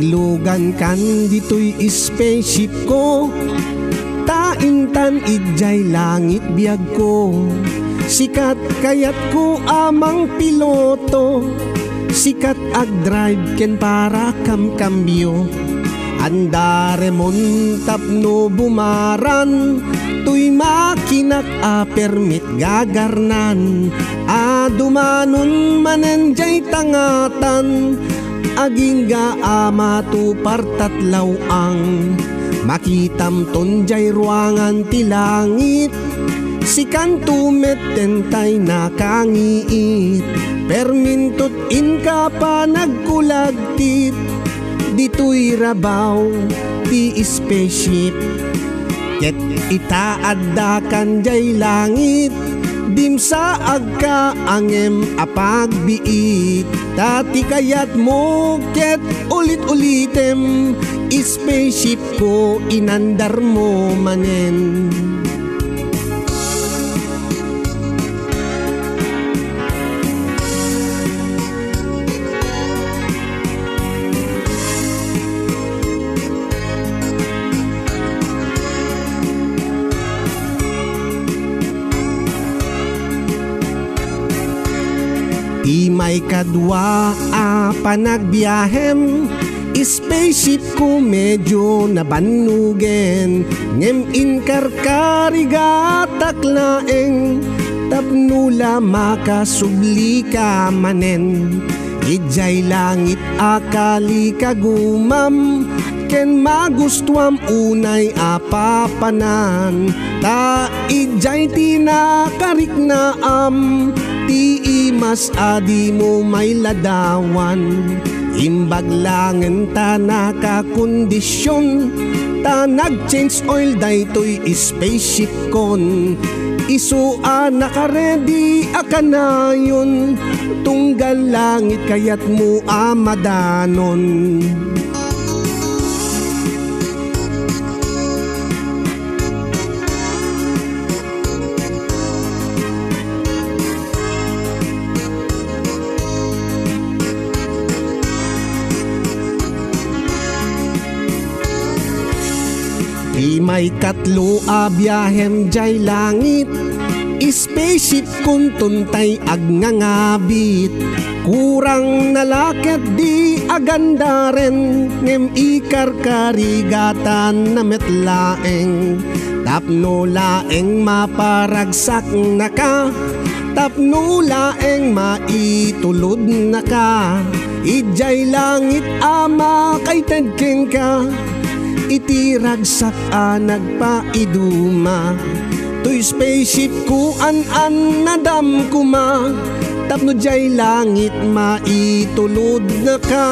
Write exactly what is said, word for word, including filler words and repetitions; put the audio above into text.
Lugankan ditoy spaceship ko, ta intan idiay langit biagko. Sikat kayatko a mangpiloto, sikat agdrive ken para kamkambio. Andaremon tapno bumaran toy makinak a permit gagarnan a dumanon manen diay tangatan. Agingga a matupartat law-ang, makitamton diay ruangan ti langit. Sikanto met ten tay nakangiit, permintot inka panagkulagtit. Ditoy rabaw ti spaceship, ket ita addakan diay langit. Dimsaagka ngem a pagbiit, ta ti kayatmo ket ulit-ulitem, spaceship ko, inandarmo manen. Ti maikadua a panagbiahem, spaceship ko medyo nabannugen, ngem inkarkarigatak laeng tapno la makasublika manen. Idiay langit a kalikagumam, ken magustuam unay a papanan, ta idiay ti nakariknaam ti imas a dimo mailadawan. Imbag laengen ta nakakondision, ta nag-change oil daytoy spaceship kon. Isu a nakaredi a kanayon, tunggal langit kayatmo a madanon. Ti maikatlo a biahem diay langit, spaceship konton tay agngangabit. Kurang na la ketdi a gandaren, ngem ikarkarigatan na met laeng. Tapno laeng maparagsaknaka, tapno laeng maitulodnaka idiay langit a makaited kenka. Iti ragsak a nagpaiduma, toy spaceship ko an-annadam koma, tapno diay langit maitulodnaka.